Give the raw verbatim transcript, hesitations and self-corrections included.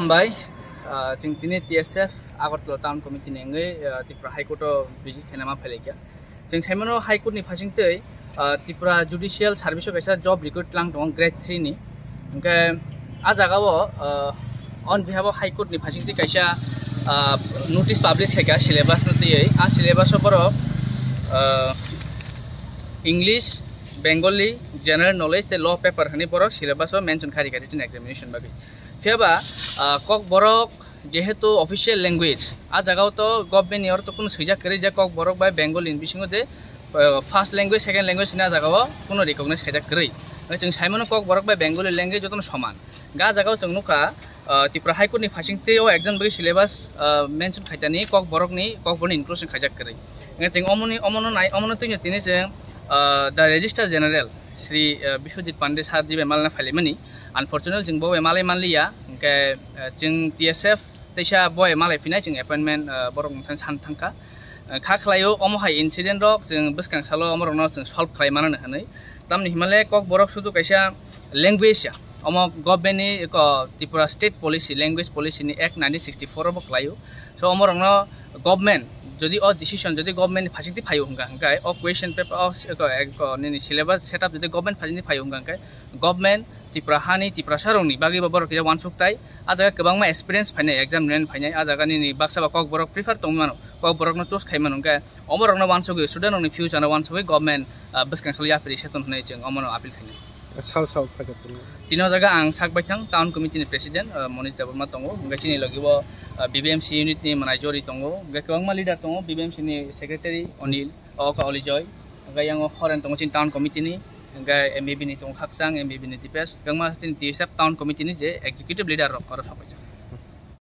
Hambai, ah, chwng tini T S F Agartala Town Committee ni wngwi, ah, Tripura High Court o visit khaina ma phailaikha. Chwng saimano High Court ni phasingtwi, ah, Tripura Judicial Service o kaisa job request lang tongo grade three ni. Hwnkhe a jagao, ah, on behalf of High Court ni phasingtwi kaisa, ah, notice publish khaikha syllabus no twiwi. A syllabus o borok, ah, English, Bengali, General Knowledge tei Law paper hwnwi borok syllabus o mention kharikha written examination bagwi. Phiya ba, ah, Kokborok jehetu official language, a jagao to government ni oro to kunu swijak kwrwi je Kokborok bai Bengali ni bisingo je, ah, first language, second language hwnwi a jagao kunu recognize khaijak kwrwi. Chwng saimano Kokborok bai Bengali language jotono soman. Ga jagao chwng nukha, ah, Tripura High Court ni phasingtwi o exam bagwi syllabus, ah, mention khaitani Kokborok ni, Kokborok ni inclusion khaijak kwrwi. Chwng omoni, omono nai, omono twino tini chwng, ah, the Registrar General Shri, ah, Biswajit Pandey sir jibai malna phailaimani. Unfortunately, chwng bo bai malai manliya. Hwnkhe, ah, chwng T S F teisa bo bai malai phinai chwng appointment, ah, borok nokthani san thangkha. Ah, kha khlaio omo hai incident rok chwng bwskang salo omorokno chwng solve khlai manani hwnwi. Tamni himale Kokborok sudu kaisa language ya. Omo government ni eko Tripura State Policy, Language Policy ni Act nineteen sixty-four o bo khlaio. So omorokno government jodi o decision jodi government ni phasingtwi phaio hwnkha hwnkhe o question paper o eko, eko nini syllabus setup jodi government phasingtwi phaio hwnkha hwnkhe government Tripura hani Tiprasa rokni bagwi bo borok kisa wansuk tai. A jaga kwbangma experience phainai, exam rent phainai, a jaga nini baksa ba Kokborok prefer tongwi mano, Kokborokno choose khai mano, hwnkhe omorokno wansugwi student rokni future no wansugwi government, ah, bwskang salo yapri seton hwnwi chwng omono appeal khainai. Sal sal phai kha tini. Tini o jaga ang sak baithang town committee ni president, ah, Monish Debbarma tongo, hwnkhe chini logi o, ah, B B M C unit ni Manai Jori tongo, hwnkhe kwbangma leader tongo, B B M C ni secretary Onil, o kha Olijoy, hwnkhe yang o Horen tongo chini town committee ni, hwnkhe M B B ni tongo Khakchang, M B B ni Dipesh, kwbangma chini T S F town committee ni je executive leader rok oro sok baithang.